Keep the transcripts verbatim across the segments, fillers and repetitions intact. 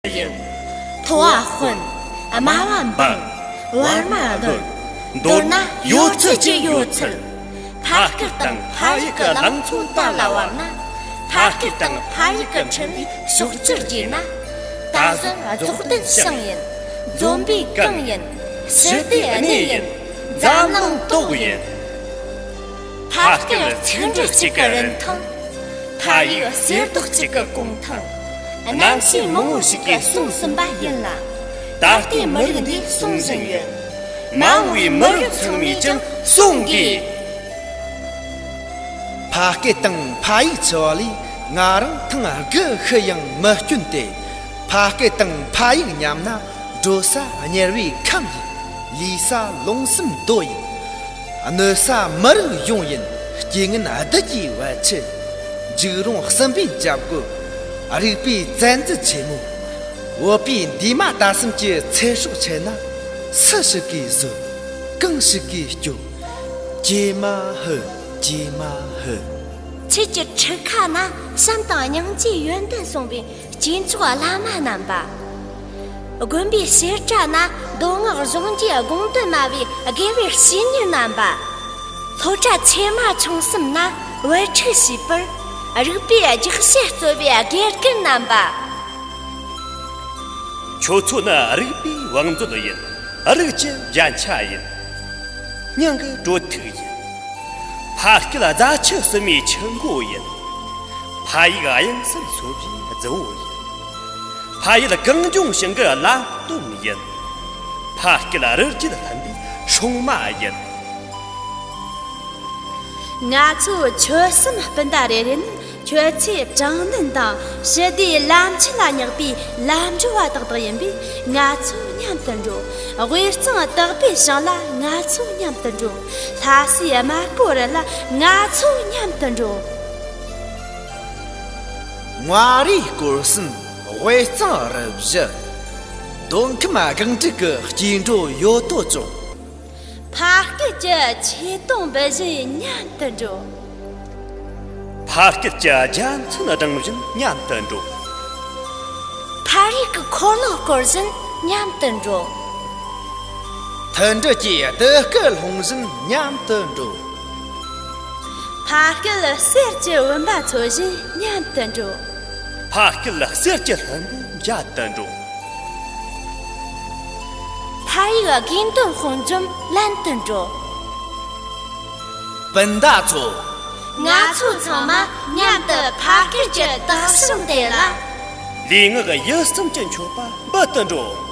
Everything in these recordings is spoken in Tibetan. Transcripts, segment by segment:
ཡིན། ཐོ་བ་དཔོན། དམའ་བ་འབངས། བར་མ་བློན། མདོར་ན་ཡོད་ཚད་ཀྱི་ཡོད་ཚད། ཕ་སྐད་དང་ཕ་ཡིག་གི་ལང་ཚོ་ལྟ་ལ་བབ་ན། ཕ་སྐད་དང་ཕ་ཡིག་གི་འཕྲིན་ལས་ཕྱོགས་བཅུར་རྒྱས་ན། ད་གཟོད་རྫོགས་ལྡན་ཞིང་ཡིན། འཛོམས་པའི་གངས་ཡིན། ཞི་བདེའི་གནས་ཡིན། འཛམ་གླིང་ཏོག་ཡིན། ཕ་སྐད་ཚིག་འབྲུ་གཅིག་གི་རིན་ཐང་། ཕ་ཡིག་གསེར་མདོག་གཅིག་གི་གོང་ཐང་། རྣམ་ཤེས་མང་བོ་ཞིག་གིས་གསུངས་ཟིན་པ་ཡིན་ལ། ད་ལྟའི་མི་རིགས་འདིས་གསུང་བཞིན་ཡོད། མ་འོངས་པའི་མི་རིགས་ཚང་མས་ཀྱང་གསུང་དགོས། ཕ་སྐད་དང་ཕ་ཡིག་འཆི་བ་ལས་ང་རང་ཐེངས་དགུ་ཤི་ཡང་མི་སྐྱོན་ཏེ། ཕ་སྐད་དང་ཕ་ཡིག་ཉམས་ན། འགྲོ་ས་དམྱལ་བའི་ཁམས་ཡིན། ལུས་ས་ལུང་གསུམ་རྡོ་ཡིན། གནོད་ས་མི་རིགས་ཡོངས་ཡིན། རྐྱེན་ངན་བདུད་ཀྱི་བར་ཆད། འཇིགས་རུང་གསུམ་པའི་འཇབ་རྒོལ། རིག་པའི་བཙན་འཛུལ་ཆེན་མོ། བོད་པའི་འདས་མ་ད་གསུམ་གྱི་ཚེ་སྲོག་ཆད་ན། སུ་ཞིག་གིས་བཟོད། གང་ཞིག་གིས་སྐྱོབ། ཀྱེ་མ་ཧི། ཀྱེ་མ་ཧི། ཁྱེད་ཀྱི་ཁྲི་ཁ་ན་བྱམས་དང་སྙིང་རྗེའི་ཡོན་ཏན་གསུངས་པའི་སྐྱེས་མཆོག་བླ་མ་རྣམ་པ། དགོན་པའི་བཤད་གྲྭ་ན་མདོ་སྔགས་གཞུང་འབྲེལ་དགོངས་དོན་སྨྲ་བའི་དགེ་བའི་བཤེས་གཉེན་རྣམ་པ། སློབ་གྲྭ་ཆེན་མ་ཆུང་གསུམ་ན་བུ་ཕྲུག་བྱིས་པར་རིག་པའི་རྒྱུགས་བཤད་སྩོལ་བའི་དགེ་རྒན་རྣམ་པ། ཁྱོད་ཚོ་ནི་རིག་པའི་བང་མཛོད་ཡིན། རིགས་ཀྱི་རྒྱན་ཆ་ཡིན། སྙིང་གི་དྲོད་ཐིགས་ཡིན། ཕ་སྐད་རྫ་ཆུ་བསིལ་མའི་ཆུ་མགོ་ཡིན། ཕ་ཡིག་དབྱིངས་སུ་འཚོ་བའི་རྫི་བོ་ཡིན། ཕ་ཡུལ་གངས་ལྗོངས་ཞིང་གི་ལམ་སྟོན་ཡིན། ཕ་སྐད་རི་རྒྱུད་ལྷུན་པོའི་སྲུང་མ་ཡིན། ང་ཚོ་ཆོལ་གསུམ་སྤུན་ཟླ་རེ་རེ་ནི་ཁྱོད་ཚོས་དྲང་བདེན་དང་ཞི་བདེའི་ལམ་ཆེན་ལ་བསྙེགས་པའི་ལམ་འགྲོ་བ་དག་དག་ཡིན་པས། ང་ཚོ་མཉམ་དུ་འགྲོ། དབུས་གཙང་དག་པའི་ཞིང་ལ་ང་ཚོ་མཉམ་དུ་འགྲོ། ལྷ་སའི་དམར་པོ་རི་ལ་ང་ཚོ་མཉམ་དུ་འགྲོ། མངའ་རིས་སྐོར་གསུམ་དབུས་གཙང་རུ་བཞི། མདོ་ཁམས་སྒང་དྲུག་གི་སྐྱེ་འགྲོ་ཡོད་དོ་ཅོག། ཕ་སྐད་ཀྱི་ཆོས་དུང་འབུད་བཞིན་མཉམ་དུ་འགྲོ། ཕ་སྐད་ཀྱི་རྒྱལ་མཚན་བསྒྲེངས་བཞིན་མཉམ་དུ་འགྲོ། ཕ་རིགས་ཀྱི་འཁོར་ལོ་བསྐོར་བཞིན་མཉམ་དུ་འགྲོ། མཐུན་སྒྲིལ་གྱི་གདུགས་སྐུད་ལྷུང་བཞིན་མཉམ་དུ་འགྲོ། ཕ་སྐད་གསེར་གྱི་བུམ་པ་འཚོ་བཞིན་མཉམ་དུ་འགྲོ། ཕ་སྐད་གསེར་གྱི་ལྷུན་པོ་མཇལ་དུ་འགྲོ། ཕ་ཡིག་དགོས་འདོད་དཔུང་འཇོམས་ལེན་དུ་འགྲོ། སྤུན་ཟླ་ཚོ། ང་ཚོ་ཚང་མ་མཉམ་དུ་ཕ་སྐད་ཀྱི་དག་ཞིང་དེ་ལ། ལུས་ངག་ཡིད་གསུམ་གྱི་མཆོད་པ་འབུལ་དུ་འགྲོ།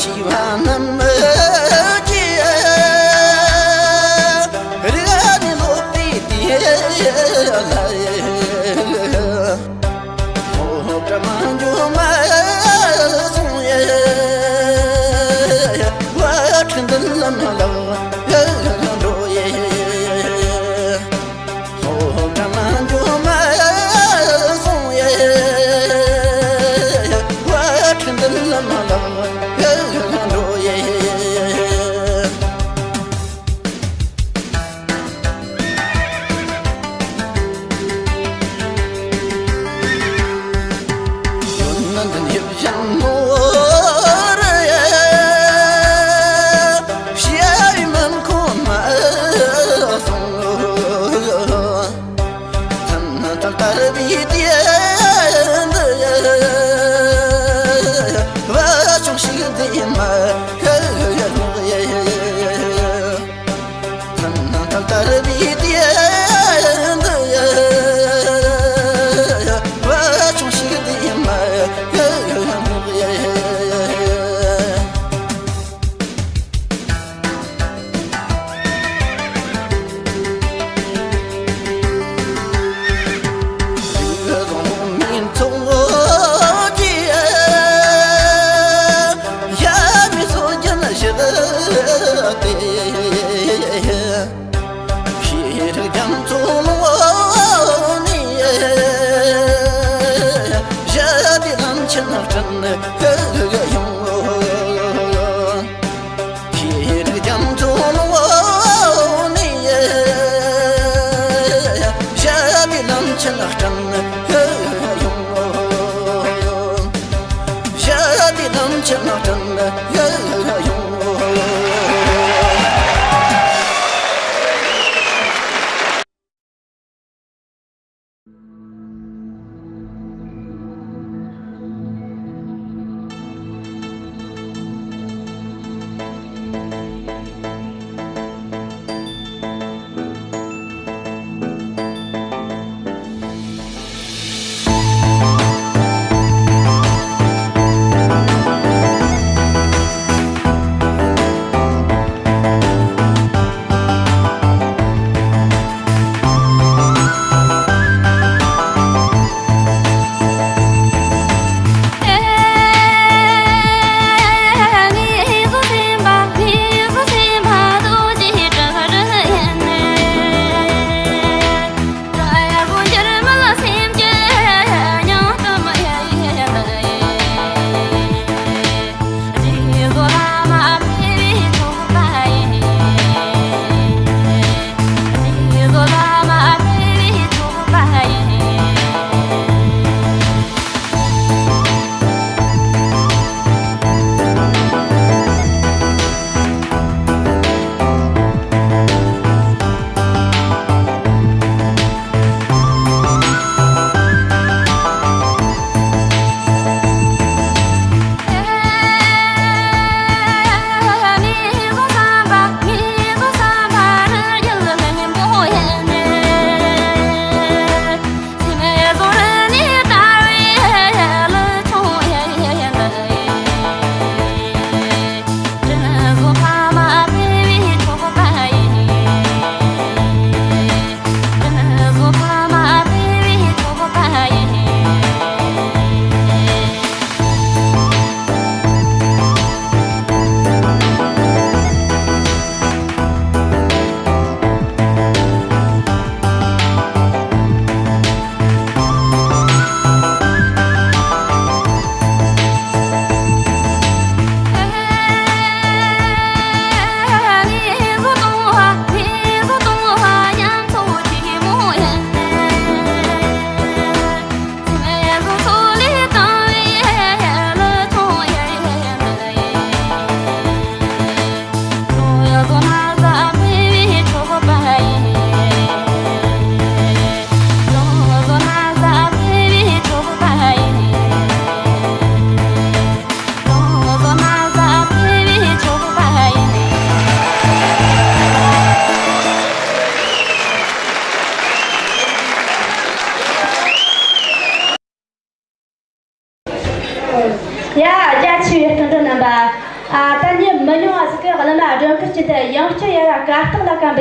ཤི་བ་རྣམས་ཀྱི་རིག་ནི་ལོག་པའི་དུས་ལ། ཧོ་ཀྲ་མ་འཇོམས་མ་སོང་ཡེ། བ་ཁྲི་འདི་ལམ་ལ་འགྲོ་ཡེ། ཧོ་ཀྲ་མ་འཇོམས་མ་སོང་ཡེ། བ་ཁྲི་འདི་ལམ་ལ་འགྲོ་ཡེ། ཤེས་རིག་རྒྱ་མཚོ་ལོ་ནས། ཞི་བདེ་ལམ་ཆེན་བསྐྲུན་ཡོང་། ཤེས་རིག་རྒྱ་མཚོ་ལོ་ནས། ཞི་བདེ་ལམ་ཆེན་བསྐྲུན་ཡོང་། ཞི་བདེ་ལམ་ཆེན་བསྐྲུན་ཡོང་།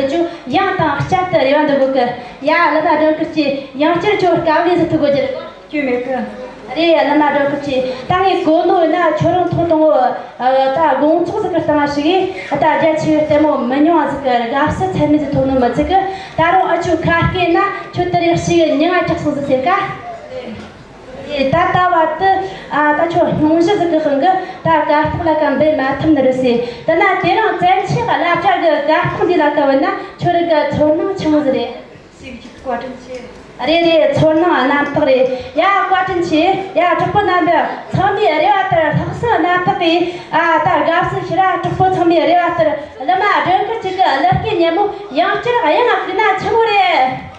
བཅུ་ཡང་དང་བསྐྱར་དུ་རེ་བ་འདོན་གོ་གི། ཡ་བླ་མ་སྒྲོལ་དཀར་ཆེ། ཡང་བསྐྱར་ཁྱོད་དཀའ་ལས་ཟིག་ཐུག་གོ་རྒྱུ་རེད། སྐྱོན་མེད་གི། རེད། བླ་མ་སྒྲོལ་དཀར་ཆེ། ད་ངས་གོ་ནོ་ཡིན་ན་ཁྱོད་རང་ཐོག་དང་པོ་ད་དགོང་ཚོགས་ཟིག་གི་སྟེང་ཞུགས་གི། ད་རྒྱ་ཆེ་བའི་ལྟད་མོ་མི་ཉུང་བ་ཟིག་གི་དགའ་བསུ་ཚད་མེད་ཟིག་ཐོབ་ནོ་མི་ཚད་གི། ད་རུང་ཨ་ཆོ་ཁ་སྐད་ན་ཁྱོད་དེ་རིང་ཞིག་མྱི་ང་དྲག་སོང་ཟིག་ཟེར་ཀ། ད་ལྟ་བར་དུ་ཨ་ད་ཁྱོད་སྙུང་གཞི་ཟིག་གི་དབང་གིས་ད་གར་སྟེགས་ལ་ཀ་འབུད་མ་ཐུབ་ནི་རེད་ཟེར། དེ་ན་དེ་རིང་བཙན་ཆེ་བླ་གྲྭ་གི་གར་སྟེགས་འདི་ལ་ཀ་བུད་ན་ཁྱོད་རང་གི་ཚོར་སྣང་ཆི་མོ་ཟིག་རེད། ཞིག་ཅིག་བཀའ་དྲིན་ཆེ། རེད་རེད། ཚོར་སྣང་རྣམ་དག་རེད། ཡ་བཀའ་དྲིན་ཆེ། ཡ་གྲོགས་པོ་རྣམ་པ་ཚང་མའི་རེ་བ་ལྟར་ལྷག་བསམ་རྣམ་དག་གིས་ཨ་ད་དགའ་བསུ་ཞུ་ར། གྲོགས་པོ་ཚང་མའི་རེ་བ་ལྟར་བླ་མ་སྒྲོལ་དཀར་ཆེ་གི་གླུ་སྐད་སྙན་མོ་ཡང་བསྐྱར་དབྱངས་ཕུལ་ན་ཆི་མོ་རེད།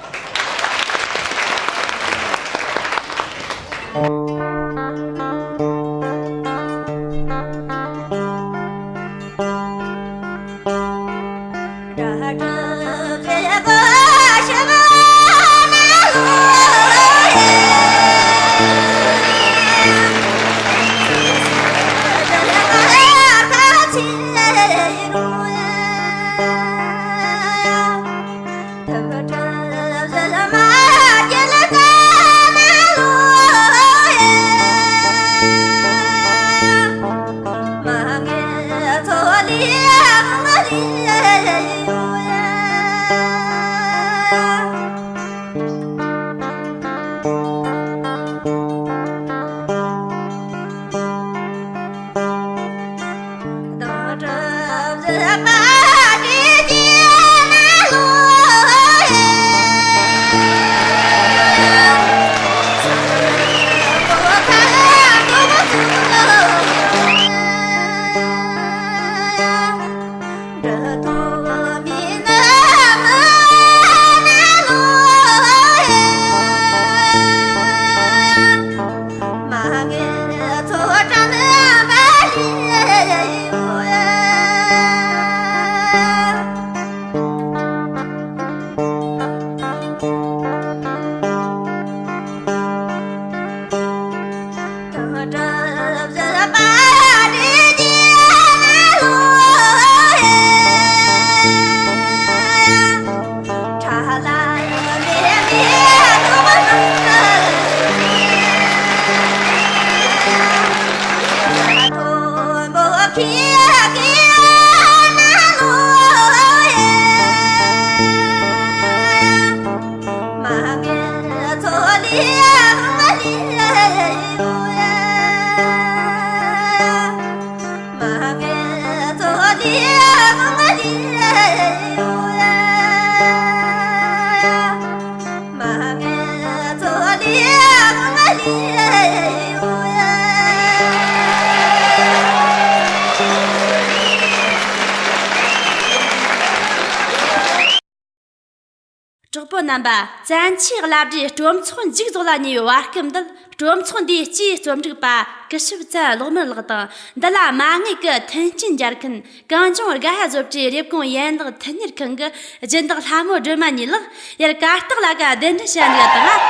གྲོགས་པོ་རྣམ་པ། བཙན་ཆོས་བླ་བྲེ་སྤྲོ་ཚོགས་མཇུག་རྫོགས་ལ་ཉེ་བའི་བར་སྐབས་འདིར། སྤྲོ་ཚོགས་འདིའི་སྤྱིའི་རྩོམ་སྒྲིག་པ་སྐུ་ཞབས་བཙན་གློག་མེར་ལགས་དང་། འདི་ལ་མ་དངུལ་གྱི་མཐུན་རྐྱེན་སྦྱར་མཁན་གངས་ལྗོངས་དགའ་ཧ་བཟོ་གྲྭའི་རེབ་གོང་ཡན་ལག་མཐུན་གཉེར་ཁང་གི་སྦྱིན་བདག་ལྷ་མོ་སྒྲོལ་མ་གཉིས་ལགས། ཡར་གར་སྟེགས་ལ་ཀ་གདན་འདྲེན་བྱ་འདུག་དང་།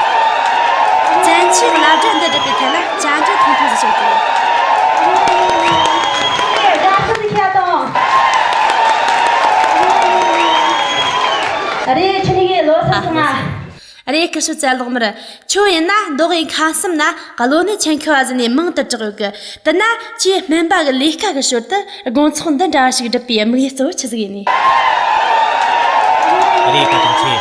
བཙན་ཆོས་བླ་བྲེ་འདི་སྒྲུབ་པའི་ཐད་ལ་བཅར་འདྲི་ཐུང་ཐུང་ཞིག་ཞུ་རྒྱུ། རེད། ཁྱེད་གཉིས་ཀྱི་ལོ་གསར་བཟང་ང་། རེད། སྐུ་ཞབས་བཙན་གློག་མེར། ཁྱོད་ཡིན་ན་མདོ་དབུས་ཁམས་གསུམ་ན་གློ་ནད་ཆེད་མཁས་པ་ཟིག་ནས་མང་དུ་གྲགས་ཡོད་གི། དེ་ན་ཁྱེད་སྨན་པ་གི་ལས་ཀ་གི་ཞོར་དུ་དགོང་ཚོགས་འདི་འདྲ་བ་ཞིག་སྒྲུབ་པའི་དམིགས་ཡུལ་གཙོ་བོ་ཆི་ཟིག་ཡིན་ནི། རེད། བཀའ་དྲིན་ཆེ།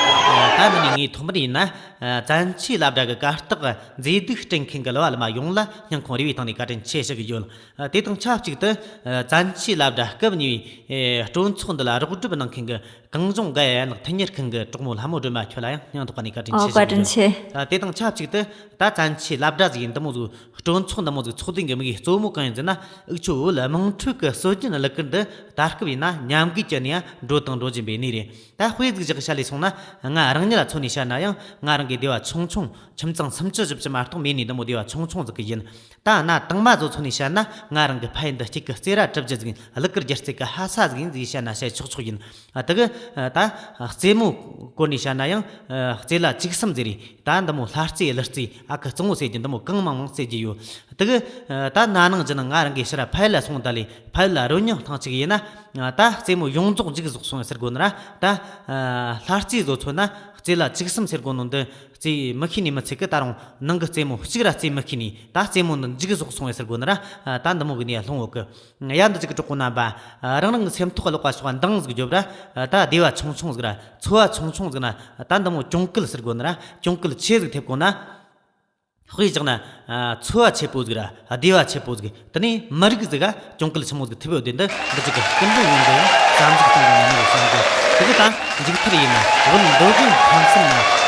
ད་འདི་ནས་ངས་ཐོག་མར་ཡིན་ན། ཨ། བཙན་ཆོས་བླ་བྲེ་གི་གར་སྟེགས་མཛེས་སྡུག་སྤྲད་མཁན་གྱི་གླུ་བ་གླུ་མ་ཡོངས་ལ་སྙིང་ཁོང་རེ་བའི་སྟེང་ནས་བཀའ་དྲིན་ཆེ་ཞུ་གི་ཡོད། ཨ། དེ་དང་ཆབས་ཅིག་ཏུ། ཨ། བཙན་ཆོས་བླ་བྲེ་སྐབས་གཉིས་པའི་སྤྲོ་ཚོགས་འདི་ལ་རོགས་སྒྲུབ་གནང་མཁན་གྱི་གངས་ལྗོངས་དགའ་ཡན་ལག་མཐུན་གཉེར་ཁང་གི་གྲོགས་མོ་ལྷ་མོ་སྒྲོལ་མ་ཁྱོད་ལ་ཡང་སྙིང་ཐག་པ་ནས་བཀའ་དྲིན་ཨོ། ཆེ་ཞུ་བཀའ་དྲིན་གི་ཡོད། ཆེ། ཨ། དེ་དང་ཆབས་ཅིག་ཏུ། ད་བཙན་ཆོས་བླ་བྲེ་ཟིག་ཡིན་འདི་མོ་ཟིག་སྤྲོ་ཚོགས་འདི་མོ་ཟིག་ཚོགས་དུས་ཀྱི་དམིགས་ཡུལ་གཙོ་མོ་གང་ཡིན་ཟེར་ན། འུ་ཆོ་བོད་དམངས་ཁྲོད་ཀྱི་སྲོལ་རྒྱུན་གླུ་གར་འདི་ད་སྐབས་ཡིན་ན་ཉམས་རྒུད་ཀྱི་ནུས་པ་འགྲོ་དང་འགྲོ་བཞིན་པའི་གནས་རེད། ད་དཔེ་ཟིག་བཞག་བཤད་ལས་སོང་ན། ང་རང་ཉིད་ལ་མཚོན་ནས་བཤད་ན་ཡང་ང་རང་གི་སྡེ་བ་ཆུང་ཆུང་ཁྱིམ་ཚང་སུམ་ཅུ་བཞི་བཅུ་མ་གཏོགས་མེད་ནི་འདི་མོ་སྡེ་བ་ཆུང་ཆུང་ཟིག་གི་ཡིན། ད་གནའ་དང་མ་ཚོ་མཚོན་ནས་བཤད་ན་ང་རང་གི་ཕ་ཡུལ་འདི་གཅིག་གི་རྩེ་ར་གྲུ་བཞི་ཟིག་ཡིན། གླུ་གར་སྒྱུ་རྩལ་གི་ཕ་ས་ཟིག་ཡིན་ཟིག་བཤད་ན་བཤད་ཆོག་ཆོག་ཡིན། ཨ། དེ་གི་ ད་རྩེད་མོ་སྐོར་ནས་བཤད་ན་ཡང་རྩེ་ལ་བཅུ་གསུམ་ཟེར་རེད། ད་འདི་མོ་ལྷ་རྩེ་ཀླུ་རྩེ་ཨ་ཁུ་གཙང་བོ་ཟེར་རྒྱུ་འདི་མོ་གང་མང་མང་རྩེ་རྒྱུ་ཡོད། དེ་གི་ད་ན་ནིང་ཅི་ནང་ང་རང་གི་ཕྱིར་ཕ་ཡུལ་ལ་སོང་། ད་ལས་ཕ་ཡུལ་ལ་རོལ་མྱོང་བཏང་ཅིག་ཡིན་ན། ད་རྩེད་མོ་ཡོངས་རྫོགས་མཇུག་རྫོགས་སོང་ཟེར་དགོས་ནི་ར། ད་ལྷ་རྩེ་བཟོ་ཚོ་ན་རྩེ་ལ་བཅུ་གསུམ་ཟེར་དགོས་ནོ་འདི་རྩེ་མི་ཤེས་ནི་མི་ཚད་གི། ད་རུང་ནང་གི་རྩེད་མོ་གཅིག་ར་རྩེ་མི་ཤེས་ནི། ད་རྩེད་མོ་འདི་མཇུག་རྫོགས་སོང་ཟེར་དགོས་ནི་ར། ད་འདི་མོ་གི་ནི་ལྷུང་འོག་གི། ཡ་འདི་ཅིག་གྲོགས་པོ་རྣམ་པ། རང་རང་གི་སེམས་ཐོག་གློག་པ་ཤོག་འདང་ཟིག་རྒྱོབ་ར། ད་བདེ་བ་ཆུང་ཆུང་ཟིག་ར་ཚོར་བ་ཆུང་ཆུང་ཟིག་ན། ད་འདི་མོ་གྱོང་གུད་ཟེར་དགོས་ནི་ར། གྱོང་གུད་ཆེ་ཟིག་ཐེབས་དགོས་ན། དཔེ་བཞག་ན། ཚོར་བ་ཆེ་པོ་ཟིག་ར་བདེ་བ་ཆེ་པོ་ཟིག། དེ་ནས་མི་རིགས་ཟིག་ག་གྱོང་གུད་ཆེན་མོ་ཟིག་ཐེབས་ཡོད་དེ། འདི་འདི་ཅིག་གི་སྐུ་མགྲོན་ཡོང་གི་ཡང་བསམ་གཞིག་གཏོང་གི་ཡོད་ནི་བསམ་གི། དེ་གི་ད་མཇུག་མཐར་ཡིན་ན་བོད་མདོ་དབུས་ཁམས་གསུམ་ན་